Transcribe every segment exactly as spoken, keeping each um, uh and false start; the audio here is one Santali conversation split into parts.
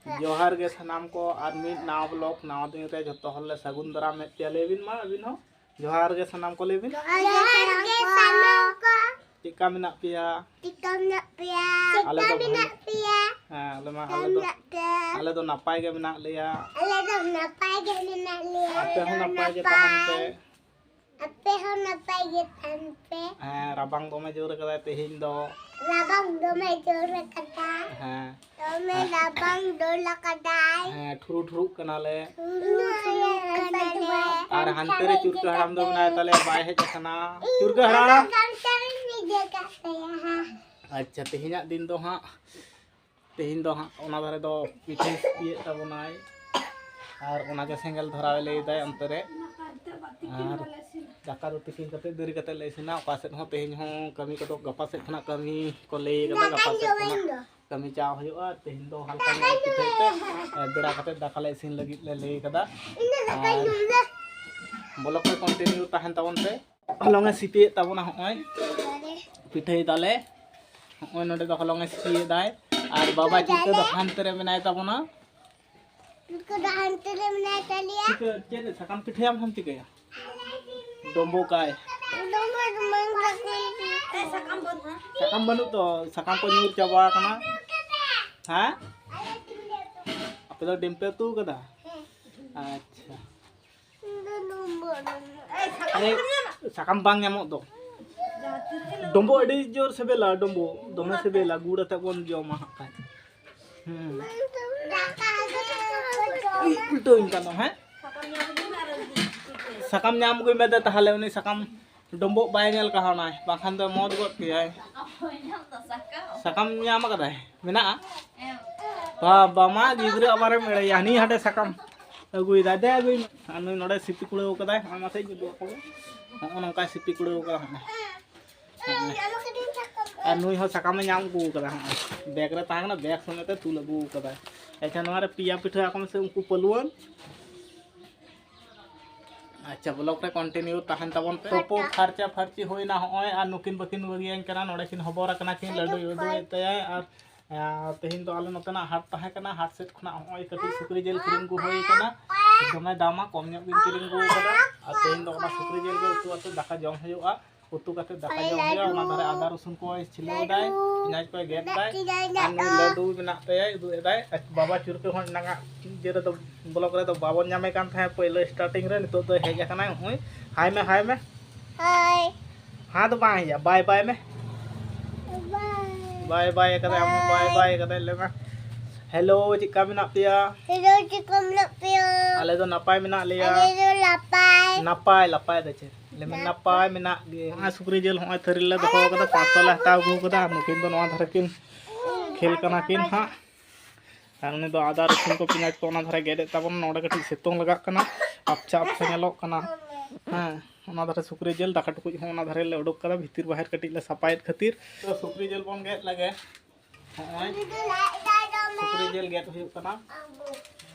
ᱡᱚᱦᱟᱨ ᱜᱮ ᱥᱟᱱᱟᱢ ᱠᱚ, ᱟᱨ ᱢᱤᱫ ᱱᱟᱣᱟ ᱵᱞᱚᱜ, ᱱᱟᱣᱟ ᱫᱤᱱ ᱨᱮ ᱡᱷᱚᱛᱚ ᱦᱚᱲ ᱞᱮ ᱥᱟᱹᱜᱩᱱ ᱫᱟᱨᱟᱢᱮᱫ ᱯᱮᱭᱟ᱾ ᱞᱟᱹᱭ ᱵᱤᱱ ᱢᱟ ᱟᱹᱵᱤᱱ ᱦᱚᱸ, ᱡᱚᱦᱟᱨ ᱜᱮ ᱥᱟᱱᱟᱢ ᱠᱚ, ᱞᱟᱹᱭ ᱵᱤᱱ᱾ ᱡᱚᱦᱟᱨ ᱜᱮ ᱥᱟᱱᱟᱢ ᱠᱚ᱾ ᱪᱮᱫᱠᱟ ᱢᱮᱱᱟᱜ ᱯᱮᱭᱟ? ᱪᱮᱫᱠᱟ ᱢᱮᱱᱟᱜ ᱯᱮᱭᱟ? ᱟᱞᱮ ᱫᱚ ᱪᱮᱫᱠᱟ ᱵᱷᱟᱜᱮ᱾ ᱢᱮᱱᱟᱜ ᱯᱮᱭᱟ? ᱦᱮᱸ, ᱟᱞᱮ ᱢᱟ, ᱪᱮᱫᱠᱟ ᱟᱞᱮ ᱫᱚ, ᱢᱮᱱᱟᱜ ᱯᱮᱭᱟ? ᱟᱞᱮ ᱫᱚ ᱱᱟᱯᱟᱭ ᱜᱮ ᱢᱮᱱᱟᱜ ᱞᱮᱭᱟ᱾ ᱟᱞᱮ ᱫᱚ ᱱᱟᱯᱟᱭ ᱜᱮ ᱢᱮᱱᱟᱜ ᱞᱮᱭᱟ᱾ ᱟᱯᱮ ᱦᱚᱸ ᱟᱞᱮ ᱫᱚ ᱱᱟᱯᱟᱭ ᱜᱮ ᱛᱟᱦᱮᱱ ᱯᱮ᱾ ᱱᱟᱯᱟᱭ᱾ ᱟᱯᱮ ᱦᱚᱸ ᱱᱟᱯᱟᱭ ᱜᱮ ᱛᱟᱦᱮᱱ ᱯᱮ᱾ ᱦᱮᱸ, ᱨᱟᱵᱟᱝ ᱫᱚᱢᱮ ᱡᱳᱨ ᱠᱟᱫᱟᱭ ᱛᱮᱦᱮᱧ ᱫᱚ᱾ ᱨᱟᱵᱟᱝ ᱫᱚᱢᱮ ᱡᱳᱨ ᱠᱟᱫᱟ᱾ ᱦᱮᱸ᱾ ᱫᱚᱢᱮ ᱦᱮᱸ᱾ ᱨᱟᱵᱟᱝ ᱫᱳᱞ ᱠᱟᱫᱟᱭ᱾ ᱦᱮᱸ, ᱴᱷᱩᱨᱩ ᱴᱷᱩᱨᱩᱜ ᱠᱟᱱᱟᱞᱮ᱾ ᱴᱷᱩᱨᱩ ᱴᱷᱩᱨᱩᱜ ᱠᱟᱱᱟᱞᱮ᱾ ᱟᱨ ᱦᱟᱱᱛᱮ ᱨᱮ ᱪᱩᱨᱠᱟᱹ ᱦᱟᱲᱟᱢ ᱫᱚ ᱢᱮᱱᱟᱭ ᱛᱟᱞᱮᱭᱟ, ᱵᱟᱭ ᱦᱮᱡ ᱟᱠᱟᱱᱟ᱾ ᱪᱩᱨᱠᱟᱹ ᱦᱟᱲᱟᱢ᱾ ᱤᱧ ᱫᱚ ᱠᱟᱱᱴᱟᱨ ᱤᱧ ᱤᱫᱤ ᱟᱠᱟᱫ ᱛᱟᱭᱟ᱾ ᱟᱪᱪᱷᱟ, ᱛᱮᱦᱮᱧᱟᱜ ᱫᱤᱱ ᱫᱚ ᱦᱟᱸᱜ, ᱛᱮᱦᱮᱧ ᱫᱚ ᱦᱟᱸᱜ ᱚᱱᱟ ᱫᱷᱟᱨᱮ ᱫᱚ ᱯᱤᱴᱷᱟᱹ ᱥᱤᱯᱤᱭᱮᱫ ᱛᱟᱵᱚᱱᱟᱭ᱾ ᱟᱨ ᱚᱱᱟᱜᱮ ᱥᱮᱸᱜᱮᱞ ᱫᱷᱚᱨᱟᱣ ᱞᱟᱹᱭ ᱫᱟᱭ ᱚᱱᱛᱮ ᱨᱮ᱾ ᱟᱨ ᱫᱟᱠᱟ ᱫᱚ ᱛᱤᱠᱤᱱ ᱠᱟᱛᱮ, ᱫᱮᱨᱤ ᱠᱟᱛᱮ ᱞᱮ ᱤᱥᱤᱱᱟ᱾ ᱚᱠᱟ ᱥᱮᱫ ᱦᱚᱸ ᱛᱮᱦᱮᱧ ᱦᱚᱸ ᱠᱟᱹᱢᱤ ᱠᱚᱫᱚ ᱜᱟᱯᱟ ᱥᱮᱫ ᱠᱷᱚᱱᱟᱜ ᱠᱟᱹᱢᱤ ᱠᱚ ᱞᱟᱹᱭ ᱠᱟᱫᱟ, ᱜᱟᱯᱟ ᱥᱮᱫ ᱠᱷᱚᱱᱟᱜ ᱠᱟᱹᱢᱤ ᱪᱟᱣ ᱦᱩᱭᱩᱜᱼᱟ᱾ ᱛᱮᱦᱮᱧ ᱫᱚ ᱦᱟᱞᱠᱟ ᱧᱚᱜ ᱯᱤᱴᱷᱟᱹᱭ ᱛᱮ, ᱮ, ᱵᱮᱲᱟ ᱠᱟᱛᱮ ᱫᱟᱠᱟ ᱞᱮ ᱤᱥᱤᱱ ᱞᱟᱹᱜᱤᱫ ᱞᱮ ᱞᱟᱹᱭ ᱠᱟᱫᱟ᱾ ᱟᱨ ᱵᱞᱚᱜ ᱨᱮ ᱠᱚᱱᱴᱤᱱᱤᱭᱩ ᱛᱟᱦᱮᱱ ᱛᱟᱵᱚᱱ ᱯᱮ᱾ ᱦᱚᱞᱚᱝ ᱮ ᱥᱤᱯᱤᱭᱮᱫ ᱛᱟᱵᱚᱱᱟ, ᱦᱚᱸᱜᱼᱚᱭ ᱯᱤᱴᱷᱟᱹᱭ ᱫᱟᱞᱮ᱾ ᱦᱚᱸᱜᱼᱚᱭ ᱱᱚᱰᱮ ᱫᱚ ᱦᱚᱞᱚᱝ ᱮ ᱥᱤᱯᱤᱭᱮᱫᱟᱭ᱾ ᱟᱨ ᱵᱟᱵᱟ ᱪᱤᱠᱟᱹ ᱫᱚ ᱦᱟᱱᱛᱮ ᱨᱮ ᱢᱮᱱᱟᱭ ᱛᱟᱵᱚᱱᱟ᱾ ᱪᱤᱠᱟᱹ ᱫᱚ ᱦᱟᱱᱛᱮ ᱨᱮ ᱢᱮᱱᱟᱭ ᱛᱟᱞᱮᱭᱟ᱾ ᱪᱤᱠᱟᱹ, ᱪᱮᱫ ᱨᱮ ᱥᱟᱠᱟᱢ ᱯᱤᱴᱷᱟᱹᱭᱟᱢ ᱦᱟᱢ ᱪᱤᱠᱟᱹᱭᱟ? ᱰᱚᱢᱵᱚᱜ ᱠᱟᱭ᱾ ᱰᱚᱢᱵᱚᱜ ᱫᱚ ᱵᱟᱝ ᱥᱟᱠᱟᱢ ᱯᱤᱴᱷᱟᱹ᱾ ᱥᱟᱠᱟᱢ ᱵᱟᱹᱱᱩᱜ ᱛᱚ, ᱥᱟᱠᱟᱢ ᱠᱚ ᱧᱩᱨ ᱪᱟᱵᱟ ᱟᱠᱟᱱᱟ᱾ ᱦᱮᱸ? ᱟᱯᱮ ᱫᱚ ᱰᱤᱢ ᱯᱮ ᱩᱛᱩ ᱠᱟᱫᱟ? ᱦᱮᱸ᱾ ᱟᱪᱪᱷᱟ᱾ ᱤᱧ ᱫᱚ ᱰᱚᱢᱵᱚᱜ, ᱰᱚᱢᱵᱚᱜ᱾ ᱮ, ᱥᱟᱠᱟᱢ ᱵᱟᱝ ᱧᱟᱢᱚᱜ ᱫᱚ᱾ ᱰᱚᱢᱵᱚᱜ ᱟᱹᱰᱤ ᱡᱳᱨ ᱥᱤᱵᱤᱞᱟ, ᱰᱚᱢᱵᱚᱜ ᱫᱚᱢᱮ ᱥᱤᱵᱤᱞᱟ, ᱜᱩᱲ ᱟᱛᱮ ᱵᱚᱱ ᱡᱚᱢᱟ ᱦᱟᱸᱜ ᱠᱷᱟᱱ᱾ ᱦᱩᱸ᱾ ᱫᱟᱠᱟ ᱟᱹᱜᱩ ᱠᱟᱛᱮ ᱠᱚ ᱡᱚᱢᱟ᱾ ᱩᱞᱴᱟᱹᱣ ᱤᱧ ᱠᱟᱱ ᱫᱚ, ᱦᱮᱸ? ᱥᱟᱠᱟᱢ ᱧᱟᱢ ᱟᱹᱜᱩᱭ ᱢᱮ ᱫᱮ ᱛᱟᱦᱞᱮ, ᱩᱱᱤ ᱥᱟᱠᱟᱢ ᱰᱚᱢᱵᱚᱜ ᱵᱟᱭ ᱧᱮᱞ ᱠᱟᱣᱱᱟᱭ, ᱵᱟᱝᱠᱷᱟᱱ ᱫᱚ ᱢᱚᱫ ᱜᱚᱫ ᱠᱮᱭᱟᱭ᱾ ᱥᱟᱠᱟᱢ ᱧᱟᱢ ᱟᱠᱟᱫᱟᱭ? ᱢᱮᱱᱟᱜᱼᱟ? ᱵᱟᱵᱟ ᱢᱟ ᱜᱤᱫᱽᱨᱟᱹ ᱟᱵᱟᱨᱮᱢ ᱮᱲᱮᱭᱟ, ᱦᱟᱹᱱᱤ ᱦᱟᱸᱰᱮ ᱥᱟᱠᱟᱢ ᱟᱹᱜᱩᱭᱮᱫᱟ, ᱫᱮ ᱟᱹᱜᱩᱭ ᱢᱮ᱾ ᱟᱨ ᱱᱩᱭ ᱱᱚᱰᱮ ᱥᱤᱯᱤ ᱠᱩᱲᱟᱹᱣ ᱠᱟᱫᱟᱭ, ᱦᱚᱸᱜᱼᱚᱭ ᱢᱟᱥᱮ ᱤᱧ ᱩᱫᱩᱜ ᱟᱠᱚ ᱜᱮ᱾ ᱦᱚᱸᱜᱼᱚ ᱱᱚᱝᱠᱟᱭ ᱥᱤᱯᱤ ᱠᱩᱲᱟᱹᱣ ᱠᱟᱫᱟ, ᱦᱚᱸᱜᱼᱚᱭ᱾ ᱟᱨ ᱱᱩᱭ ᱦᱚᱸ ᱥᱟᱠᱟᱢᱮ ᱧᱟᱢ ᱟᱹᱜᱩ ᱠᱟᱫᱟ, ᱦᱚᱸᱜᱼᱚᱭ᱾ ᱵᱮᱜᱽ ᱨᱮ ᱛᱟᱦᱮᱸ ᱠᱟᱱᱟ, ᱵᱮᱜᱽ ᱥᱚᱢᱮᱛᱮ ᱛᱩᱞ ᱟᱹᱜᱩ ᱠᱟᱫᱟᱭ᱾ ᱟᱪᱪᱷᱟ, ᱱᱚᱣᱟ ᱨᱮ ᱯᱮᱭᱟ ᱯᱤᱴᱷᱟᱹ ᱟᱠᱚ ᱢᱮᱥᱮ ᱩᱱᱠᱩ ᱯᱟᱹᱞᱣᱟᱹᱱ᱾ ᱟᱪᱪᱷᱟ, ᱵᱞᱚᱜ ᱨᱮ ᱠᱚᱱᱴᱤᱱᱤᱭᱩ ᱛᱟᱦᱮᱱ ᱛᱟᱵᱚᱱ ᱯᱮ᱾ ᱛᱩᱯᱩ ᱯᱷᱟᱨᱪᱟ ᱯᱷᱟᱨᱪᱤ ᱦᱩᱭᱱᱟ ᱦᱚᱸᱜᱼᱚᱭ, ᱟᱨ ᱱᱩᱠᱤᱱ ᱵᱟᱹᱠᱤᱱ ᱵᱟᱹᱜᱤᱭᱟᱹᱧ ᱠᱟᱱᱟ᱾ ᱱᱚᱰᱮ ᱠᱤᱱ ᱦᱚᱵᱚᱨ ᱟᱠᱟᱱᱟ ᱠᱤᱱ, ᱞᱟᱹᱰᱩᱭ ᱩᱫᱩᱭᱮᱫ ᱛᱟᱭᱟ, ᱟᱨ ᱟᱨ ᱛᱮᱦᱮᱧ ᱫᱚ ᱟᱞᱮ ᱱᱚᱛᱮᱱᱟᱜ ᱦᱟᱴ ᱛᱟᱦᱮᱸ ᱠᱟᱱᱟ, ᱦᱟᱴ ᱥᱮᱫ ᱠᱷᱚᱱᱟᱜ ᱦᱚᱸᱜᱼᱚᱭ ᱠᱟᱹᱴᱤᱡ ᱥᱩᱠᱨᱤ ᱡᱤᱞ ᱠᱤᱨᱤᱧ ᱟᱹᱜᱩ ᱦᱩᱭ ᱠᱟᱱᱟ᱾ ᱫᱚᱢᱮ ᱫᱟᱢᱟ, ᱠᱚᱢ ᱧᱚᱜ ᱜᱤᱧ ᱠᱤᱨᱤᱧ ᱟᱹᱜᱩ ᱠᱟᱫᱟ᱾ ᱟᱨ ᱛᱮᱦᱮᱧ ᱫᱚ ᱚᱱᱟ ᱥᱩᱠᱨᱤ ᱡᱤᱞ ᱜᱮ ᱩᱛᱩ ᱟᱛᱮ ᱫᱟᱠᱟ ᱡᱚᱢ ᱦᱩᱭᱩᱜᱼᱟ᱾ ᱩᱛᱩ ᱠᱟᱛᱮ ᱫᱟᱠᱟ ᱡᱚᱢ ᱦᱩᱭᱩᱜᱼᱟ᱾ ᱚᱱᱟ ᱫᱷᱟᱨᱮ ᱟᱫᱟ ᱨᱚᱥᱩᱱ ᱠᱚ ᱪᱷᱤᱞᱟᱹᱣ ᱮᱫᱟᱭ, ᱯᱮᱸᱭᱟᱡᱽ ᱠᱚᱭ ᱜᱮᱫ ᱮᱫᱟᱭ᱾ ᱟᱨ ᱱᱩᱭ ᱞᱟᱹᱰᱩ ᱢᱮᱱᱟᱜ ᱛᱟᱭᱟ, ᱩᱫᱩᱜ ᱮᱫᱟᱭ᱾ ᱵᱟᱵᱟ ᱪᱩᱨᱠᱟᱹ ᱦᱚᱸ ᱮᱱᱟᱝᱟᱜ ᱤᱭᱟᱹ ᱨᱮᱫᱚ, ᱵᱞᱚᱜ ᱨᱮᱫᱚ ᱵᱟᱵᱚᱱ ᱧᱟᱢᱮ ᱠᱟᱱ ᱛᱟᱦᱮᱸᱫ ᱯᱳᱭᱞᱳ starting ᱨᱮ, ᱱᱤᱛᱚᱜ ᱫᱚᱭ ᱦᱮᱡ ᱟᱠᱟᱱᱟᱭ᱾ ᱦᱩᱭ, ᱦᱟᱭ ᱢᱮ, ᱦᱟᱭ ᱢᱮ᱾ ᱦᱟᱭ᱾ ᱦᱟᱸ ᱫᱚ ᱵᱟᱝ ᱦᱮᱡᱼᱟ, ᱵᱟᱭ ᱵᱟᱭ ᱢᱮ᱾ ᱵᱟᱭ᱾ ᱵᱟᱭ ᱵᱟᱭ ᱠᱟᱫᱟᱭ, ᱟᱢ ᱦᱚᱸ ᱵᱟᱭ ᱵᱟᱭ᱾ ᱵᱟᱭ ᱠᱟᱫᱟᱭ, ᱞᱟᱹᱭ ᱢᱮ᱾ ᱦᱮᱞᱳ, ᱪᱮᱫᱠᱟ ᱢᱮᱱᱟᱜ ᱯᱮᱭᱟ? ᱦᱮᱞᱳ, ᱪᱮᱫᱠᱟ ᱢᱮᱱᱟᱜ ᱯᱮᱭᱟ? ᱟᱞᱮ ᱫᱚ ᱱᱟᱯᱟᱭ ᱢᱮᱱᱟᱜ ᱞᱮᱭᱟ᱾ ᱟᱞᱮ ᱫᱚ ᱱᱟᱯᱟᱭ᱾ ᱱᱟᱯᱟᱭ, ᱞᱟᱯᱟᱭ ᱫᱚ ᱪᱮᱫ? ᱞᱟᱹᱭ ᱢᱮ, ᱱᱟᱯᱟᱭ᱾ ᱱᱟᱯᱟᱭ ᱢᱮᱱᱟᱜ ᱜᱮ᱾ ᱱᱚᱜᱼᱚᱭ ᱥᱩᱠᱨᱤ ᱡᱤᱞ ᱦᱚᱸᱜᱼᱚᱭ ᱛᱷᱟᱹᱨᱤ ᱨᱮᱞᱮ ᱫᱚᱦᱚ ᱠᱟᱫᱟ, ᱯᱟᱸᱪᱥᱚ ᱞᱮ ᱦᱟᱛᱟᱣ ᱟᱹᱜᱩ ᱠᱟᱫᱟ᱾ ᱱᱩᱠᱤᱱ ᱫᱚ ᱱᱚᱣᱟ ᱫᱷᱟᱨᱮ ᱠᱤᱱ ᱠᱷᱮᱞ ᱠᱟᱱᱟ ᱠᱤᱱ ᱦᱟᱸᱜ᱾ ᱟᱨ ᱩᱱᱤ ᱫᱚ ᱟᱫᱟ ᱨᱚᱥᱩᱱ ᱠᱚ, ᱯᱮᱸᱭᱟᱡᱽ ᱠᱚ ᱚᱱᱟ ᱫᱷᱟᱨᱮ ᱜᱮᱫ ᱮᱫ ᱛᱟᱵᱚᱱᱟ᱾ ᱱᱚᱰᱮ ᱠᱟᱹᱴᱤᱡ ᱥᱤᱛᱩᱝ ᱞᱟᱜᱟᱜ ᱠᱟᱱᱟ, ᱟᱯᱪᱷᱟ ᱟᱯᱪᱷᱟ ᱧᱮᱞᱚᱜ ᱠᱟᱱᱟ᱾ ᱦᱮᱸ, ᱚᱱᱟ ᱫᱷᱟᱨᱮ ᱥᱩᱠᱨᱤ ᱡᱤᱞ ᱫᱟᱠᱟ ᱴᱩᱠᱩᱡ ᱦᱚᱸ ᱚᱱᱟ ᱫᱷᱟᱨᱮ ᱞᱮ ᱩᱰᱩᱠ ᱠᱟᱫᱟ, ᱵᱷᱤᱛᱤᱨ ᱵᱟᱦᱮᱨ ᱠᱟᱹᱴᱤᱡ ᱞᱮ ᱥᱟᱯᱷᱟᱭᱮᱫ ᱠᱷᱟᱹᱛᱤᱨ᱾ ᱛᱚ ᱥᱩᱠᱨᱤ ᱡᱤᱞ ᱵᱚᱱ ᱜᱮᱫ ᱞᱮᱜᱮ᱾ ᱦᱚᱸᱜᱼᱚᱭ ᱥᱩᱠᱨᱤ ᱡᱤᱞ ᱜᱮᱫ ᱦᱩᱭᱩᱜ ᱠᱟᱱᱟ᱾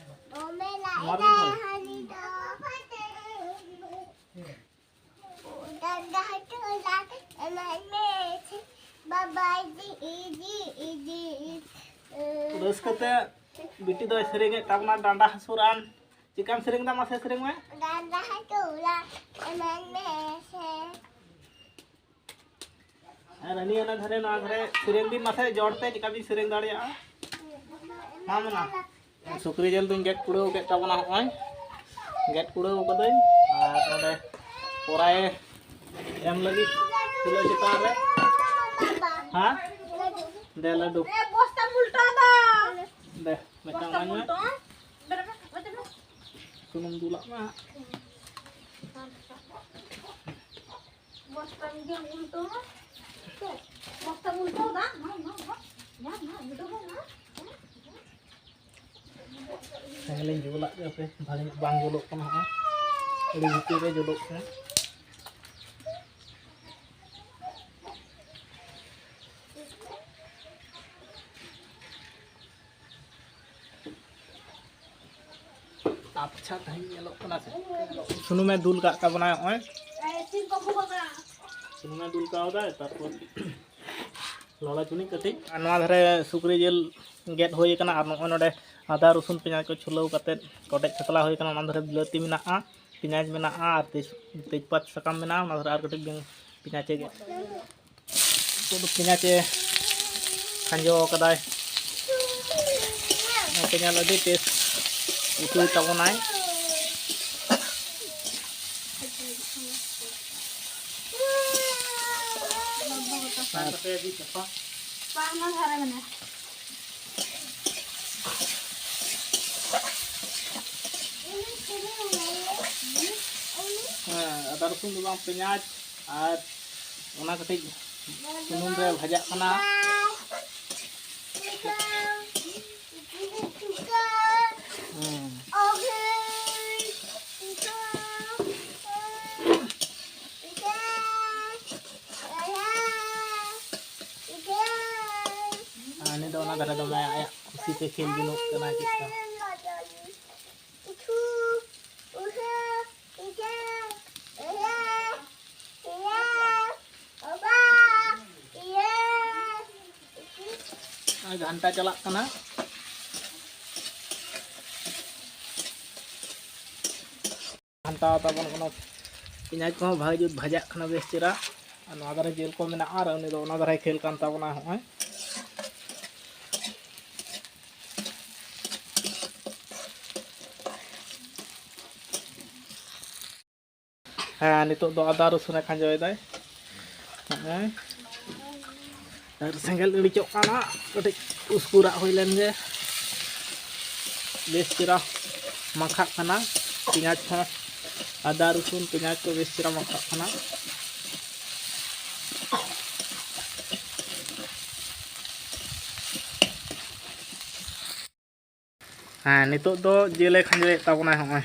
ᱱᱚᱣᱟ ᱫᱚ ᱤᱧ ᱫᱚ᱾ ᱨᱟᱹᱥᱠᱟᱹ ᱛᱮ ᱵᱤᱴᱤ ᱫᱚᱭ ᱥᱮᱨᱮᱧᱮᱫ ᱛᱟᱵᱚᱱᱟ, ᱰᱟᱸᱰᱟ ᱦᱟᱹᱥᱩᱨᱟᱱ᱾ ᱪᱮᱠᱟᱢ ᱥᱮᱨᱮᱧ ᱫᱟ, ᱢᱟᱥᱮ ᱥᱮᱨᱮᱧ ᱢᱮ᱾ ᱟᱨ ᱦᱟᱹᱱᱤ ᱚᱱᱟ ᱫᱷᱟᱨᱮ, ᱱᱚᱣᱟ ᱫᱷᱟᱨᱮ ᱥᱮᱨᱮᱧ ᱵᱤᱱ ᱢᱟᱥᱮ, ᱡᱳᱨ ᱛᱮ ᱪᱮᱠᱟ ᱵᱤᱱ ᱥᱮᱨᱮᱧ ᱫᱟᱲᱮᱭᱟᱜᱼᱟ᱾ ᱢᱟ ᱢᱮᱱᱟ᱾ ᱥᱩᱠᱨᱤ ᱡᱤᱞ ᱫᱩᱧ ᱜᱮᱫ ᱠᱩᱲᱟᱹᱣ ᱠᱮᱫ ᱛᱟᱵᱚᱱᱟ, ᱦᱚᱸᱜᱼᱚᱭ ᱜᱮᱫ ᱠᱩᱲᱟᱹᱣ ᱠᱟᱹᱫᱟᱹᱧ᱾ ᱟᱨ ᱱᱚᱰᱮ ᱠᱚᱲᱟᱭ ᱮᱢ ᱞᱟᱹᱜᱤᱫ ᱪᱩᱞᱟᱹ ᱪᱮᱛᱟᱱ ᱨᱮ᱾ ᱦᱮᱸ? ᱫᱮ ᱞᱟᱹᱰᱩ᱾ ᱮ, ᱵᱚᱥᱛᱟᱢ ᱩᱞᱴᱟᱹᱣ ᱫᱟ᱾ ᱫᱮ, ᱢᱤᱫᱴᱟᱝ ᱵᱚᱥᱛᱟᱢ ᱮᱢᱟᱹᱧ ᱢᱮ᱾ ᱩᱞᱴᱟᱹᱣᱟ᱾ ᱫᱮ, ᱫᱮ, ᱫᱮ, ᱫᱮ᱾ ᱥᱩᱱᱩᱢ ᱫᱩᱞᱟᱜ ᱢᱮ ᱦᱟᱸᱜ᱾ ᱵᱚᱥᱛᱟᱢ ᱜᱮᱢ ᱩᱞᱴᱟᱹᱣᱟ᱾ ᱪᱮᱫ? ᱵᱚᱥᱛᱟᱢ ᱩᱞᱴᱟᱹᱣ ᱫᱟ? ᱢᱟ, ᱢᱟ, ᱢᱟ᱾ ᱧᱟᱢ, ᱧᱟᱢ, ᱩᱞᱴᱟᱹᱣ ᱢᱟ, ᱢᱟ᱾ ᱥᱮᱸᱜᱮᱞᱤᱧ ᱡᱩᱞᱟᱜ ᱜᱮ ᱦᱟᱯᱮ, ᱵᱷᱟᱜᱮ ᱧᱚᱜ ᱵᱟᱝ ᱡᱩᱞᱩᱜ ᱠᱟᱱᱟ ᱦᱟᱸᱜ, ᱟᱹᱰᱤ ᱵᱷᱤᱛᱤᱨ ᱨᱮ ᱡᱩᱞᱩᱜ ᱠᱟᱱᱟ᱾ ᱟᱪᱪᱷᱟ, ᱛᱮᱦᱮᱧ ᱧᱮᱞᱚᱜ ᱠᱟᱱᱟ ᱥᱮ? ᱥᱩᱱᱩᱢᱮ ᱫᱩᱞ ᱠᱟᱜ ᱛᱟᱵᱚᱱᱟ ᱱᱚᱜᱼᱚᱭ᱾ ᱥᱩᱱᱩᱢᱮ ᱫᱩᱞ ᱠᱟᱣᱫᱟ, ᱛᱟᱨᱯᱚᱨ ᱞᱚᱞᱚ ᱪᱩᱱᱤᱡ ᱠᱟᱹᱴᱤᱡ᱾ ᱟᱨ ᱱᱚᱣᱟ ᱫᱷᱟᱨᱮ ᱥᱩᱠᱨᱤ ᱡᱤᱞ ᱜᱮᱫ ᱦᱩᱭ ᱟᱠᱟᱱᱟ, ᱟᱨ ᱱᱚᱜᱼᱚᱭ ᱱᱚᱰᱮ ᱟᱫᱟ ᱨᱚᱥᱩᱱ ᱯᱮᱸᱭᱟᱡᱽ ᱠᱚ ᱪᱷᱩᱞᱟᱹᱣ ᱠᱟᱛᱮᱫ ᱠᱚᱴᱮᱡ ᱠᱷᱟᱛᱞᱟ ᱦᱩᱭ ᱟᱠᱟᱱᱟ᱾ ᱚᱱᱟ ᱫᱷᱟᱨᱮ ᱵᱤᱞᱟᱹᱛᱤ ᱢᱮᱱᱟᱜᱼᱟ, ᱯᱮᱸᱭᱟᱡᱽ ᱢᱮᱱᱟᱜᱼᱟ, ᱟᱨ ᱛᱮᱡᱽ, ᱛᱮᱡᱽᱯᱟᱛ ᱥᱟᱠᱟᱢ ᱢᱮᱱᱟᱜᱼᱟ᱾ ᱚᱱᱟ ᱫᱷᱟᱨᱮ ᱟᱨ ᱠᱟᱹᱴᱤᱡ ᱵᱮᱝ-, ᱯᱮᱸᱭᱟᱡᱽ ᱮ ᱜᱮᱫ, ᱱᱤᱛᱚᱜ ᱫᱚ ᱯᱮᱸᱭᱟᱡᱽ ᱮ ᱠᱷᱟᱸᱡᱚ ᱠᱟᱫᱟᱭ᱾ ᱚᱱᱟᱛᱮ ᱧᱮᱞ ᱟᱹᱰᱤ ᱴᱮᱥᱴ ᱩᱛᱩᱭ ᱛᱟᱵᱚᱱᱟᱭ᱾ ᱟᱨ ᱦᱮᱸ, ᱟᱫᱟ ᱨᱚᱥᱩᱱ ᱫᱚ ᱵᱟᱝ, ᱯᱮᱸᱭᱟᱡᱽ ᱟᱨ ᱚᱱᱟ ᱠᱟᱹᱴᱤᱡ ᱥᱩᱱᱩᱢ ᱨᱮ ᱵᱷᱟᱡᱟᱜ ᱠᱟᱱᱟ᱾ ᱦᱮᱸ᱾ ᱟᱨ ᱩᱱᱤ ᱫᱚ ᱚᱱᱟ ᱫᱷᱟᱨᱮ ᱫᱚᱢᱮ ᱟᱭᱟᱜ ᱠᱩᱥᱤ ᱛᱮ ᱠᱷᱮᱞ ᱡᱚᱱᱚᱜ ᱠᱟᱱᱟᱭ ᱪᱮᱫᱠᱟ᱾ ᱟᱨ ᱜᱷᱟᱱᱴᱟ ᱪᱟᱞᱟᱜ ᱠᱟᱱᱟ᱾ ᱜᱷᱟᱱᱴᱟ ᱛᱟᱵᱚᱱ ᱠᱟᱱᱟ᱾ ᱯᱮᱸᱭᱟᱡᱽ ᱠᱚᱦᱚᱸ ᱵᱷᱟᱜᱮ ᱡᱩᱛ ᱵᱷᱟᱡᱟᱜ ᱠᱟᱱᱟ ᱵᱮᱥ ᱪᱮᱦᱨᱟ᱾ ᱟᱨ ᱱᱚᱣᱟ ᱫᱷᱟᱨᱮ ᱡᱤᱞ ᱠᱚ ᱢᱮᱱᱟᱜᱼᱟ, ᱟᱨ ᱩᱱᱤ ᱫᱚ ᱚᱱᱟ ᱫᱷᱟᱨᱮ ᱠᱷᱮᱞ ᱠᱟᱱ ᱛᱟᱵᱚᱱᱟ ᱦᱚᱸᱜᱼᱚᱭ᱾ ᱦᱮᱸ, ᱱᱤᱛᱚᱜ ᱫᱚ ᱟᱫᱟ ᱨᱚᱥᱩᱱᱮ ᱠᱷᱟᱸᱡᱚᱭᱮᱫᱟᱭ᱾ ᱦᱚᱸᱜᱼᱚᱭ᱾ ᱟᱨ ᱥᱮᱸᱜᱮᱞ ᱤᱲᱤᱡᱚᱜ ᱠᱟᱱᱟ, ᱠᱟᱹᱴᱤᱡ ᱩᱥᱠᱩᱨᱟᱜ ᱦᱩᱭ ᱞᱮᱱ ᱜᱮ᱾ ᱵᱮᱥ ᱪᱮᱦᱨᱟ ᱢᱟᱠᱷᱟᱜ ᱠᱟᱱᱟ᱾ ᱯᱮᱸᱭᱟᱡᱽ ᱦᱚᱸ, ᱟᱫᱟ ᱨᱚᱥᱩᱱ ᱯᱮᱸᱭᱟᱡᱽ ᱠᱚ ᱵᱮᱥ ᱪᱮᱦᱨᱟ ᱢᱟᱠᱷᱟᱜ ᱠᱟᱱᱟ᱾ ᱦᱮᱸ, ᱱᱤᱛᱚᱜ ᱫᱚ ᱡᱤᱞᱮ ᱠᱷᱟᱸᱡᱚᱭᱮᱫ ᱛᱟᱵᱚᱱᱟᱭ ᱦᱚᱸᱜᱼᱚᱭ᱾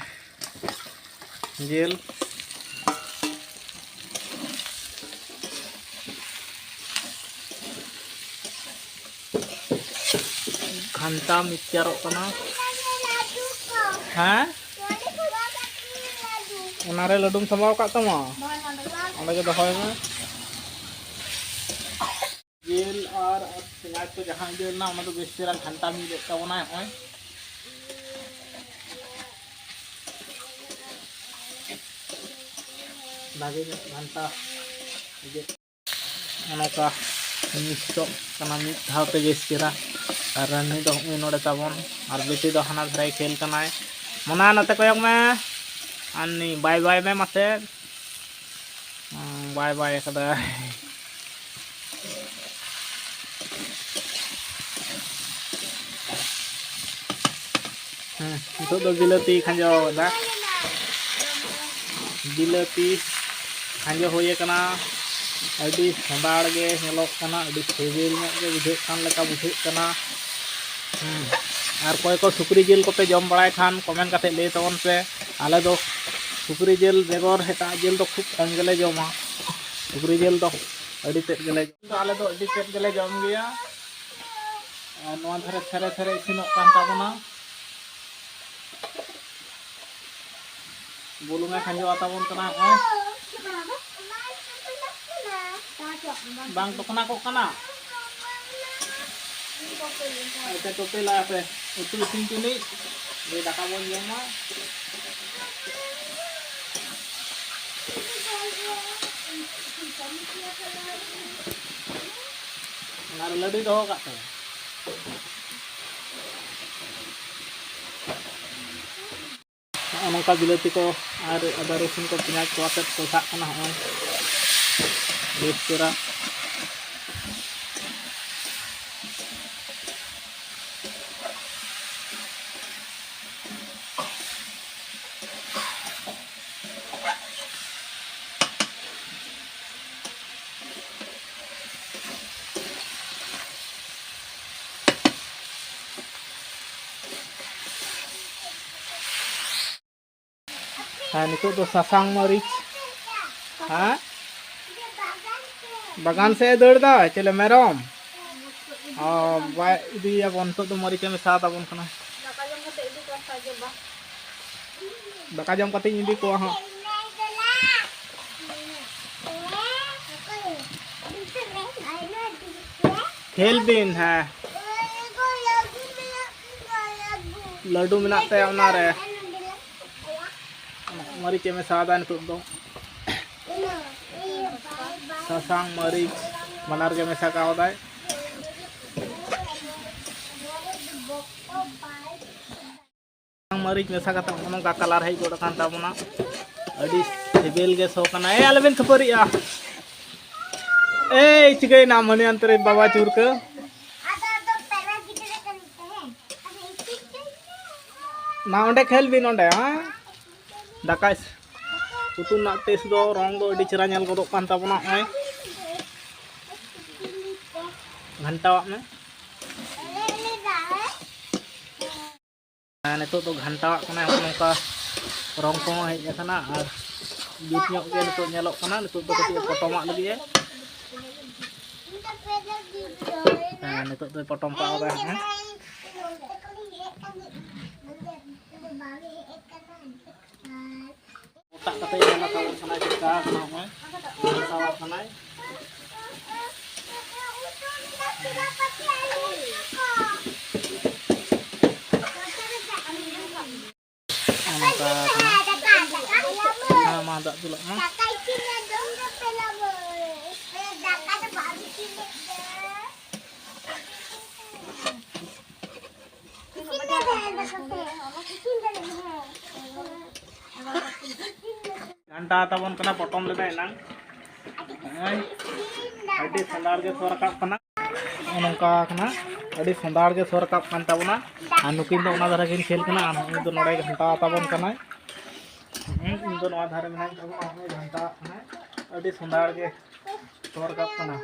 ᱡᱤᱞ᱾ ᱜᱷᱟᱱᱴᱟ ᱢᱤᱠᱥᱪᱟᱨᱚᱜ ᱠᱟᱱᱟ᱾ ᱦᱮᱸ? ᱚᱱᱟᱨᱮ ᱞᱟᱹᱰᱩᱢ ᱥᱟᱢᱵᱟᱣ ᱟᱠᱟᱫ ᱛᱟᱢᱟ? ᱚᱸᱰᱮ ᱜᱮ ᱫᱚᱦᱚᱭ ᱢᱮ᱾ ᱡᱤᱞ ᱟᱨ ᱯᱮᱸᱭᱟᱡᱽ ᱠᱚ ᱡᱟᱦᱟᱸ ᱤᱭᱟᱹ ᱞᱮᱱᱟ, ᱚᱱᱟ ᱫᱚ ᱵᱮᱥ ᱪᱮᱦᱨᱟ ᱜᱷᱟᱱᱴᱟ ᱢᱤᱫ ᱮᱫ ᱛᱟᱵᱚᱱᱟᱭ ᱱᱚᱜᱼᱚᱭ᱾ ᱵᱷᱟᱜᱮ ᱧᱚᱜ ᱜᱷᱟᱱᱴᱟ ᱤᱭᱟᱹ᱾ ᱚᱱᱠᱟ ᱢᱤᱠᱥᱚᱜ ᱠᱟᱱᱟ ᱢᱤᱫ ᱫᱷᱟᱣ ᱛᱮ ᱵᱮᱥ ᱪᱮᱦᱨᱟ᱾ ᱟᱨ ᱨᱟᱱᱤ ᱫᱚ ᱱᱚᱜᱼᱚᱭ ᱱᱚᱰᱮ ᱛᱟᱵᱚᱱ, ᱟᱨ ᱵᱤᱴᱤ ᱫᱚ ᱦᱟᱱᱟ ᱫᱷᱟᱨᱮᱭ ᱠᱷᱮᱞ ᱠᱟᱱᱟᱭ᱾ ᱢᱚᱱᱟ, ᱱᱚᱛᱮ ᱠᱚᱭᱚᱜ ᱢᱮ᱾ ᱟᱨ ᱱᱩᱭ ᱵᱟᱭ ᱵᱟᱭ ᱢᱮ ᱢᱟᱥᱮ᱾ ᱦᱩᱸ, ᱵᱟᱭ ᱵᱟᱭ ᱠᱟᱫᱟᱭ᱾ ᱦᱮᱸ, ᱱᱤᱛᱚᱜ ᱫᱚ ᱵᱤᱞᱟᱹᱛᱤ ᱠᱷᱟᱸᱡᱚ ᱠᱟᱫᱟ᱾ ᱵᱤᱞᱟᱹᱛᱤ ᱠᱷᱟᱸᱡᱚ ᱦᱩᱭ ᱟᱠᱟᱱᱟ᱾ ᱟᱹᱰᱤ ᱥᱚᱸᱫᱷᱟᱲ ᱜᱮ ᱧᱮᱞᱚᱜ ᱠᱟᱱᱟ, ᱟᱹᱰᱤ ᱥᱤᱵᱤᱞ ᱧᱚᱜ ᱜᱮ ᱵᱩᱡᱷᱟᱹᱜ ᱠᱟᱱ ᱞᱮᱠᱟ ᱵᱩᱡᱷᱟᱹᱜ ᱠᱟᱱᱟ᱾ ᱦᱮᱸ, ᱟᱨ ᱚᱠᱚᱭ ᱠᱚ ᱥᱩᱠᱨᱤ ᱡᱤᱞ ᱠᱚᱯᱮ ᱡᱚᱢ ᱵᱟᱲᱟᱭ ᱠᱷᱟᱱ, ᱠᱚᱢᱮᱱᱴ ᱠᱟᱛᱮ ᱞᱟᱹᱭ ᱛᱟᱵᱚᱱ ᱯᱮ᱾ ᱟᱞᱮ ᱫᱚ ᱥᱩᱠᱨᱤ ᱡᱤᱞ ᱵᱮᱜᱚᱨ ᱮᱴᱟᱜ ᱡᱤᱞ ᱫᱚ ᱠᱷᱩᱵ ᱠᱚᱢ ᱜᱮᱞᱮ ᱡᱚᱢᱟ᱾ ᱥᱩᱠᱨᱤ ᱡᱤᱞ ᱫᱚ ᱟᱹᱰᱤ ᱛᱮᱫ ᱜᱮᱞᱮ ᱡᱚᱢᱟ᱾ ᱟᱞᱮ ᱫᱚ ᱟᱹᱰᱤ ᱛᱮᱫ ᱜᱮᱞᱮ ᱡᱚᱢ ᱜᱮᱭᱟ᱾ ᱟᱨ ᱱᱚᱣᱟ ᱫᱷᱟᱨᱮ ᱥᱮᱨᱮ ᱥᱮᱨᱮ ᱤᱥᱤᱱᱚᱜ ᱠᱟᱱ ᱛᱟᱵᱚᱱᱟ᱾ ᱵᱩᱞᱩᱝ ᱮ ᱠᱷᱟᱸᱡᱚ ᱟᱛᱟᱵᱚᱱ ᱠᱟᱱᱟ ᱱᱚᱜᱼᱚᱭ᱾ ᱵᱟᱝ ᱛᱚᱠᱱᱟ ᱠᱚᱜ ᱠᱟᱱᱟ᱾ ᱟᱪᱪᱷᱟ, ᱴᱳᱯᱮ ᱞᱟᱦᱟ ᱯᱮ᱾ ᱩᱛᱩ ᱤᱥᱤᱱ ᱪᱩᱱᱤᱡ, ᱡᱮ ᱫᱟᱠᱟ ᱵᱚᱱ ᱡᱚᱢᱟ᱾ ᱚᱱᱟ ᱨᱮ ᱞᱟᱹᱰᱩᱭ ᱫᱚᱦᱚ ᱠᱟᱜ ᱛᱟᱭᱟ᱾ ᱱᱚᱜᱼᱚ ᱱᱚᱝᱠᱟ ᱵᱤᱞᱟᱹᱛᱤ ᱠᱚ ᱟᱨ ᱟᱫᱟ ᱨᱚᱥᱩᱱ ᱠᱚ ᱯᱮᱸᱭᱟᱡᱽ ᱠᱚ ᱟᱛᱮᱫ ᱠᱚᱥᱟᱜ ᱠᱟᱱᱟ ᱱᱚᱜᱼᱚᱭ ᱵᱮᱥ ᱪᱮᱦᱨᱟ᱾ ᱟᱨ ᱱᱤᱛᱚᱜ ᱫᱚ ᱥᱟᱥᱟᱝ ᱢᱟᱹᱨᱤᱪ, ᱦᱮᱸ? ᱵᱟᱜᱟᱱ ᱥᱮᱫ ᱮ ᱫᱟᱹᱲ ᱫᱟ, ᱪᱮᱞᱮ ᱢᱮᱨᱚᱢ? ᱚ, ᱵᱟᱭ ᱤᱫᱤᱭᱟᱵᱚᱱ, ᱱᱤᱛᱚᱜ ᱫᱚ ᱢᱟᱹᱨᱤᱪ ᱮ ᱢᱮᱥᱟ ᱛᱟᱵᱚᱱ ᱠᱟᱱᱟ᱾ ᱫᱟᱠᱟ ᱡᱚᱢ ᱠᱟᱛᱮ ᱤᱫᱤ ᱠᱚᱣᱟ ᱦᱟᱸᱜ᱾ ᱫᱟᱠᱟ ᱡᱚᱢ ᱠᱟᱛᱮᱧ ᱤᱫᱤ ᱠᱚᱣᱟ ᱦᱟᱸᱜ᱾ ᱧᱮᱞ ᱵᱤᱱ, ᱦᱮᱸ, ᱞᱟᱹᱰᱩ ᱢᱮᱱᱟᱜ ᱛᱟᱭᱟ ᱚᱱᱟᱨᱮ᱾ ᱢᱟᱹᱨᱤᱪ ᱮ ᱢᱮᱥᱟᱣᱟᱫᱟ ᱱᱤᱛᱚᱜ ᱫᱚ᱾ ᱥᱟᱥᱟᱝ ᱢᱟᱹᱨᱤᱪ ᱵᱟᱱᱟᱨ ᱜᱮ ᱢᱮᱥᱟ ᱠᱟᱣᱫᱟᱭ᱾ ᱥᱟᱥᱟᱝ ᱢᱟᱹᱨᱤᱪ ᱢᱮᱥᱟ ᱠᱟᱛᱮ ᱱᱚᱜᱼᱚ ᱱᱚᱝᱠᱟ ᱠᱟᱞᱟᱨ ᱦᱮᱡ ᱜᱚᱫ ᱟᱠᱟᱱ ᱛᱟᱵᱚᱱᱟ᱾ ᱟᱹᱰᱤ ᱥᱤᱵᱤᱞ ᱜᱮ ᱥᱚ ᱠᱟᱱᱟ᱾ ᱮᱭ, ᱟᱞᱚᱵᱮᱱ ᱠᱷᱟᱹᱯᱟᱹᱨᱤᱜᱼᱟ᱾ ᱮᱭ, ᱪᱤᱠᱟᱹᱭᱮᱱᱟ ᱢᱟᱹᱱᱤ ᱚᱱᱛᱮ ᱨᱮ ᱵᱟᱵᱟ ᱪᱩᱨᱠᱟᱹ? ᱢᱟ ᱚᱸᱰᱮ ᱠᱷᱮᱞ ᱵᱤᱱ ᱚᱸᱰᱮ, ᱦᱮᱸ? ᱫᱟᱠᱟ ᱤᱥ-, ᱩᱛᱩ ᱨᱮᱱᱟᱜ ᱴᱮᱥᱴ ᱫᱚ, ᱨᱚᱝ ᱫᱚ ᱟᱹᱰᱤ ᱪᱮᱦᱨᱟ ᱧᱮᱞ ᱜᱚᱫᱚᱜ ᱠᱟᱱ ᱛᱟᱵᱚᱱᱟ᱾ ᱱᱚᱜᱼᱚᱭ ᱜᱷᱟᱱᱴᱟᱣᱟᱜ ᱢᱮ᱾ ᱦᱮᱸ, ᱱᱤᱛᱚᱜ ᱫᱚ ᱜᱷᱟᱱᱴᱟᱣᱟᱜ ᱠᱟᱱᱟᱭ, ᱱᱚᱜᱼᱚ ᱱᱚᱝᱠᱟ ᱨᱚᱝ ᱠᱚᱦᱚᱸ ᱦᱮᱡ ᱟᱠᱟᱱᱟ ᱟᱨ ᱡᱩᱛ ᱧᱚᱜ ᱜᱮ ᱱᱤᱛᱚᱜ ᱧᱮᱞᱚᱜ ᱠᱟᱱᱟ᱾ ᱱᱤᱛᱚᱜ ᱫᱚ ᱠᱟᱹᱴᱤᱡ ᱮ ᱯᱚᱴᱚᱢᱟᱜ ᱞᱟᱹᱜᱤᱫ ᱮ᱾ ᱦᱮᱸ, ᱱᱤᱛᱚᱜ ᱫᱚᱭ ᱯᱚᱴᱚᱢ ᱠᱟᱜ ᱠᱟᱱᱟ ᱦᱮᱸ᱾ ᱚᱴᱟᱜ ᱠᱟᱛᱮ ᱧᱮᱞ ᱛᱟᱵᱚᱱ ᱠᱟᱱᱟᱭ, ᱪᱮᱫ ᱞᱮᱠᱟ ᱠᱟᱱᱟ ᱱᱚᱜᱼᱚᱭ᱾ ᱢᱮᱥᱟᱣᱟᱜ ᱠᱟᱱᱟᱭ᱾ ᱱᱚᱝᱠᱟ ᱠᱟᱱᱟ᱾ ᱦᱮᱸ, ᱢᱟ ᱫᱟᱜ ᱫᱩᱞᱟᱜ ᱢᱟ᱾ ᱜᱷᱟᱱᱴᱟ ᱛᱟᱵᱚᱱ ᱠᱟᱱᱟ, ᱯᱚᱴᱚᱢ ᱞᱮᱫᱟ ᱮᱱᱟᱝ᱾ ᱱᱚᱜᱼᱚᱭ ᱟᱹᱰᱤ ᱥᱚᱸᱫᱷᱟᱲ ᱜᱮ ᱥᱚ ᱨᱟᱠᱟᱵ ᱠᱟᱱᱟ᱾ ᱱᱚᱜᱼᱚ ᱱᱚᱝᱠᱟ ᱠᱟᱱᱟ, ᱟᱹᱰᱤ ᱥᱚᱸᱫᱷᱟᱲ ᱜᱮ ᱥᱚ ᱨᱟᱠᱟᱵ ᱠᱟᱱ ᱛᱟᱵᱚᱱᱟ᱾ ᱟᱨ ᱱᱩᱠᱤᱱ ᱫᱚ ᱚᱱᱟ ᱫᱷᱟᱨᱮ ᱠᱤᱱ ᱠᱷᱮᱞ ᱠᱟᱱᱟ ᱟᱨ ᱱᱩᱭ ᱫᱚ ᱱᱚᱰᱮ ᱜᱷᱟᱱᱴᱟ ᱛᱟᱵᱚᱱ ᱠᱟᱱᱟᱭ᱾ ᱦᱩᱸ, ᱤᱧ ᱫᱚ ᱱᱚᱣᱟ ᱫᱷᱟᱨᱮ ᱢᱮᱱᱟᱧ ᱛᱟᱵᱚᱱᱟ, ᱱᱚᱜᱼᱚᱭ ᱜᱷᱟᱱᱴᱟ ᱠᱟᱱᱟᱭ᱾ ᱟᱹᱰᱤ ᱥᱚᱸᱫᱷᱟᱲ ᱜᱮ ᱥᱚ ᱨᱟᱠᱟᱵ ᱠᱟᱱᱟ᱾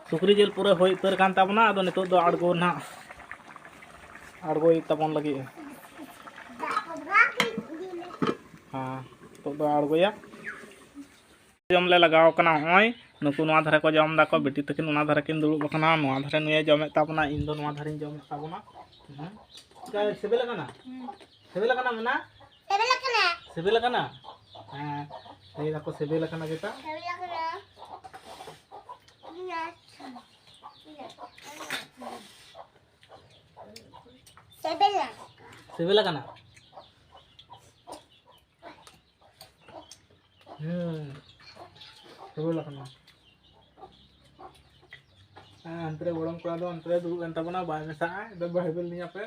ᱥᱩᱠᱨᱤ ᱡᱤᱞ ᱯᱩᱨᱟᱹ ᱦᱩᱭ ᱩᱛᱟᱹᱨ ᱠᱟᱱ ᱛᱟᱵᱚᱱᱟ᱾ ᱟᱫᱚ ᱱᱤᱛᱚᱜ ᱫᱚ ᱟᱬᱜᱚ ᱱᱟᱦᱟᱜ, ᱟᱬᱜᱚᱭ ᱛᱟᱵᱚᱱ ᱞᱟᱹᱜᱤᱫ᱾ ᱦᱮᱸ, ᱱᱤᱛᱚᱜ ᱫᱚ ᱟᱬᱜᱚᱭᱟ᱾ ᱡᱚᱢ ᱞᱮ ᱞᱟᱜᱟᱣ ᱠᱟᱱᱟ᱾ ᱱᱚᱜᱼᱚᱭ ᱱᱩᱠᱩ ᱱᱚᱣᱟ ᱫᱷᱟᱨᱮ ᱠᱚ ᱡᱚᱢ ᱫᱟᱠᱚ, ᱵᱤᱴᱤ ᱛᱟᱹᱠᱤᱱ ᱚᱱᱟ ᱫᱷᱟᱨᱮ ᱠᱤᱱ ᱫᱩᱲᱩᱵ ᱟᱠᱟᱱᱟ, ᱱᱚᱣᱟ ᱫᱷᱟᱨᱮ ᱱᱩᱭᱮ ᱡᱚᱢᱮᱫ ᱛᱟᱵᱚᱱᱟ, ᱤᱧ ᱫᱚ ᱱᱚᱣᱟ ᱫᱷᱟᱨᱮᱧ ᱡᱚᱢᱮᱫ ᱛᱟᱵᱚᱱᱟ᱾ ᱦᱮᱸ, ᱪᱤᱠᱟᱹ ᱥᱤᱵᱤᱞ ᱟᱠᱟᱱᱟ? ᱥᱤᱵᱤᱞ ᱟᱠᱟᱱᱟ ᱢᱮᱱᱟ? ᱥᱤᱵᱤᱞ ᱟᱠᱟᱱᱟ᱾ ᱥᱤᱵᱤᱞ ᱟᱠᱟᱱᱟ? ᱦᱮᱸ, ᱞᱟᱹᱭ ᱫᱟᱠᱚ ᱥᱤᱵᱤᱞ ᱟᱠᱟᱱᱟ ᱪᱮᱛᱟ? ᱥᱤᱵᱤᱞ ᱟᱠᱟᱱᱟ᱾ ᱥᱤᱵᱤᱞᱟ᱾ ᱥᱤᱵᱤᱞ ᱟᱠᱟᱱᱟ? ᱦᱩᱸ, ᱥᱤᱵᱤᱞ ᱟᱠᱟᱱᱟ᱾ ᱦᱮᱸ, ᱦᱟᱱᱛᱮ ᱨᱮ ᱜᱚᱲᱚᱢ ᱠᱚᱲᱟ ᱫᱚ ᱚᱱᱛᱮ ᱨᱮ ᱫᱩᱲᱩᱵ ᱮᱱ ᱛᱟᱵᱚᱱᱟ, ᱵᱟᱭ ᱢᱮᱥᱟᱜᱼᱟ᱾ ᱟᱫᱚ ᱵᱟᱭ ᱵᱮᱞ ᱞᱤᱧᱟ ᱯᱮ᱾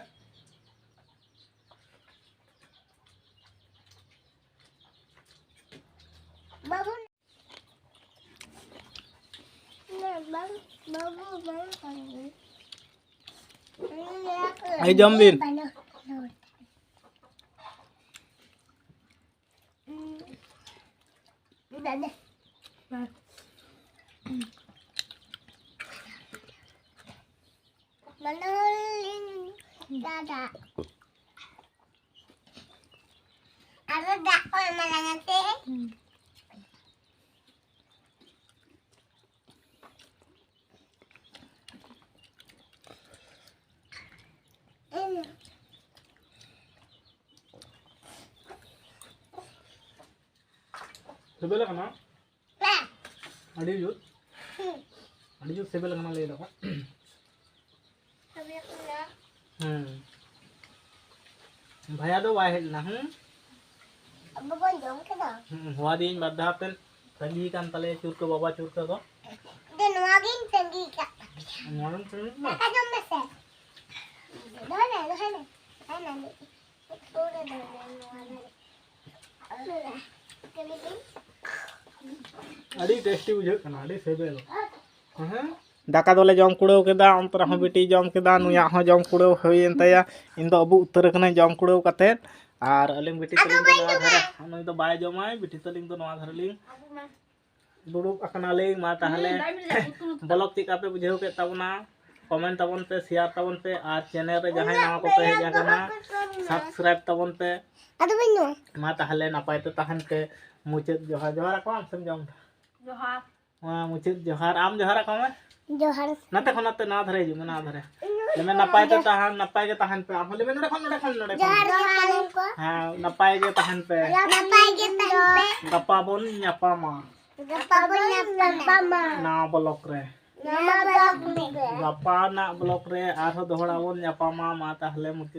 ᱵᱟᱹᱵᱩ, ᱵᱟᱝ, ᱵᱟᱹᱵᱩ, ᱵᱟᱝ ᱠᱟᱱᱟ᱾ ᱟᱭ ᱡᱚᱢ ᱵᱤᱱ᱾ ᱢᱟᱱᱚᱞᱤᱱ ᱫᱟᱫᱟ᱾ ᱟᱨᱚ ᱫᱟᱜ ᱠᱚ ᱮᱢᱟ ᱞᱟᱝᱟ ᱥᱮ? ᱥᱤᱵᱤᱞ ᱠᱟᱱᱟ? ᱟᱹᱰᱤ ᱡᱩᱛ, ᱟᱹᱰᱤ ᱡᱩᱛ ᱥᱤᱵᱤᱞ ᱠᱟᱱᱟ ᱞᱟᱹᱭ ᱫᱟᱠᱚ᱾ ᱦᱩᱸ᱾ ᱵᱷᱟᱭᱟ ᱫᱚ ᱵᱟᱭ ᱦᱮᱡ ᱞᱮᱱᱟ, ᱦᱩᱸ? ᱟᱵᱚ ᱵᱚᱱ ᱡᱚᱢ ᱠᱮᱫᱟ᱾ ᱦᱩᱸ, ᱦᱚᱦᱚ ᱟᱫᱮᱭᱟᱹᱧ ᱵᱟᱨ ᱫᱷᱟᱣ ᱛᱮ, ᱛᱟᱺᱜᱤ ᱠᱟᱱ ᱛᱟᱞᱮᱭᱟ ᱪᱩᱨᱠᱟᱹ ᱵᱟᱵᱟ, ᱪᱩᱨᱠᱟᱹ ᱫᱚ᱾ ᱫᱮ, ᱱᱚᱣᱟ ᱜᱤᱧ ᱛᱟᱺᱜᱤ ᱠᱟᱜ ᱛᱟᱯᱮᱭᱟ᱾ ᱱᱚᱣᱟ ᱜᱮᱢ ᱛᱟᱺᱜᱤ ᱠᱟᱜ? ᱫᱟᱠᱟ ᱡᱚᱢ ᱢᱮᱥᱮ᱾ ᱫᱚᱦᱚᱭ ᱢᱮ, ᱫᱚᱦᱚᱭ ᱢᱮ᱾ ᱫᱚᱦᱚᱭ ᱢᱮ᱾ ᱟᱹᱰᱤ ᱴᱮᱥᱴᱤ ᱵᱩᱡᱷᱟᱹᱜ ᱠᱟᱱᱟ, ᱟᱹᱰᱤ ᱥᱤᱵᱤᱞ᱾ ᱦᱮᱸ? ᱫᱟᱠᱟ ᱫᱚᱞᱮ ᱡᱚᱢ ᱠᱩᱲᱟᱹᱣ ᱠᱮᱫᱟ, ᱚᱱᱛᱮ ᱨᱮᱦᱚᱸ ᱵᱤᱴᱤ ᱡᱚᱢ ᱠᱮᱫᱟ, ᱱᱩᱭᱟᱜ ᱦᱚᱸ ᱡᱚᱢ ᱠᱩᱲᱟᱹᱣ ᱦᱩᱭᱮᱱ ᱛᱟᱭᱟ᱾ ᱤᱧ ᱫᱚ ᱟᱹᱵᱩᱜ ᱩᱛᱟᱹᱨ ᱟᱠᱟᱱᱟᱹᱧ ᱡᱚᱢ ᱠᱩᱲᱟᱹᱣ ᱠᱟᱛᱮᱫ, ᱟᱨ ᱟᱹᱞᱤᱧ ᱵᱤᱴᱤ ᱛᱟᱹᱞᱤᱧ ᱫᱚ ᱱᱚᱣᱟ ᱫᱷᱟᱨᱮ, ᱱᱩᱭ ᱫᱚ ᱵᱟᱭ ᱡᱚᱢᱟᱭ, ᱵᱤᱴᱤ ᱛᱟᱹᱞᱤᱧ ᱫᱚ ᱱᱚᱣᱟ ᱫᱷᱟᱨᱮ ᱞᱤᱧ ᱫᱩᱲᱩᱵ ᱟᱠᱟᱱᱟᱞᱤᱧ᱾ ᱢᱟ ᱛᱟᱦᱚᱞᱮ ᱵᱞᱚᱜ ᱪᱮᱫ ᱞᱮᱠᱟ ᱯᱮ ᱵᱩᱡᱷᱟᱹᱣ ᱠᱮᱫ ᱛᱟᱵᱚᱱᱟ? ᱠᱚᱢᱮᱱᱴ ᱛᱟᱵᱚᱱ ᱯᱮ, ᱥᱮᱭᱟᱨ ᱛᱟᱵᱚᱱ ᱯᱮ, ᱟᱨ ᱪᱮᱱᱮᱞ ᱨᱮ ᱡᱟᱦᱟᱸᱭ ᱱᱟᱣᱟ ᱠᱚᱯᱮ ᱦᱮᱡ ᱟᱠᱟᱱᱟ, ᱥᱟᱵᱥᱠᱨᱟᱭᱤᱵ ᱛᱟᱵᱚᱱ ᱯᱮ᱾ ᱟᱫᱚ ᱵᱟᱹᱧ ᱧᱩ᱾ ᱢᱟ ᱛᱟᱦᱚᱞᱮ ᱱᱟᱯᱟᱭ ᱛᱮ ᱛᱟᱦᱮᱱ ᱯᱮ, ᱢᱩᱪᱟᱹᱫ ᱡᱚᱦᱟᱨ᱾ ᱡᱚᱦᱟᱨ ᱟᱠᱚ ᱟᱢ ᱥᱮᱢ ᱡᱚᱢ ᱫᱟ? ᱡᱚᱦᱟᱨ᱾ ᱢᱟ ᱢᱩᱪᱟᱹᱫ ᱡᱚᱦᱟᱨ, ᱟᱢ ᱡᱚᱦᱟᱨ ᱟᱠᱚ ᱢᱮ᱾ ᱡᱚᱦᱟᱨ᱾ ᱱᱟᱛᱮ ᱠᱷᱚᱱ ᱱᱟᱛᱮ, ᱱᱚᱣᱟ ᱫᱷᱟᱨᱮ ᱦᱤᱡᱩᱜ ᱢᱮ, ᱱᱚᱣᱟ ᱫᱷᱟᱨᱮ᱾ ᱞᱟᱹᱭ ᱢᱮ, ᱱᱟᱯᱟᱭ ᱛᱮ ᱛᱟᱦᱮᱱ, ᱱᱟᱯᱟᱭ ᱜᱮ ᱛᱟᱦᱮᱱ ᱯᱮ᱾ ᱟᱢ ᱦᱚᱸ ᱞᱟᱹᱭ ᱢᱮ, ᱱᱚᱰᱮ ᱠᱷᱚᱱ, ᱱᱚᱰᱮ ᱠᱷᱚᱱ᱾ ᱡᱚᱦᱟᱨ ᱜᱮ ᱥᱟᱱᱟᱢ ᱠᱚ᱾ ᱦᱮᱸ, ᱱᱟᱯᱟᱭ ᱜᱮ ᱛᱟᱦᱮᱱ ᱯᱮ᱾ ᱱᱟᱯᱟᱭ ᱜᱮ ᱛᱟᱦᱮᱱ ᱯᱮ᱾ ᱜᱟᱯᱟ ᱵᱚᱱ ᱧᱟᱯᱟᱢᱟ᱾ ᱜᱟᱯᱟ ᱵᱚᱱ ᱧᱟᱯᱟᱢᱟ᱾ ᱱᱟᱣᱟ ᱵᱞᱚᱜ ᱨᱮ᱾ ᱱᱚᱣᱟ ᱵᱞᱚᱜ ᱨᱮ᱾ ᱜᱟᱯᱟᱱᱟᱜ ᱵᱞᱚᱜ ᱨᱮ ᱟᱨᱦᱚᱸ ᱫᱚᱦᱲᱟ ᱵᱚᱱ ᱧᱟᱯᱟᱢᱟ᱾ ᱢᱟ ᱛᱟᱦᱞᱮ ᱢᱩᱪᱟᱹᱫ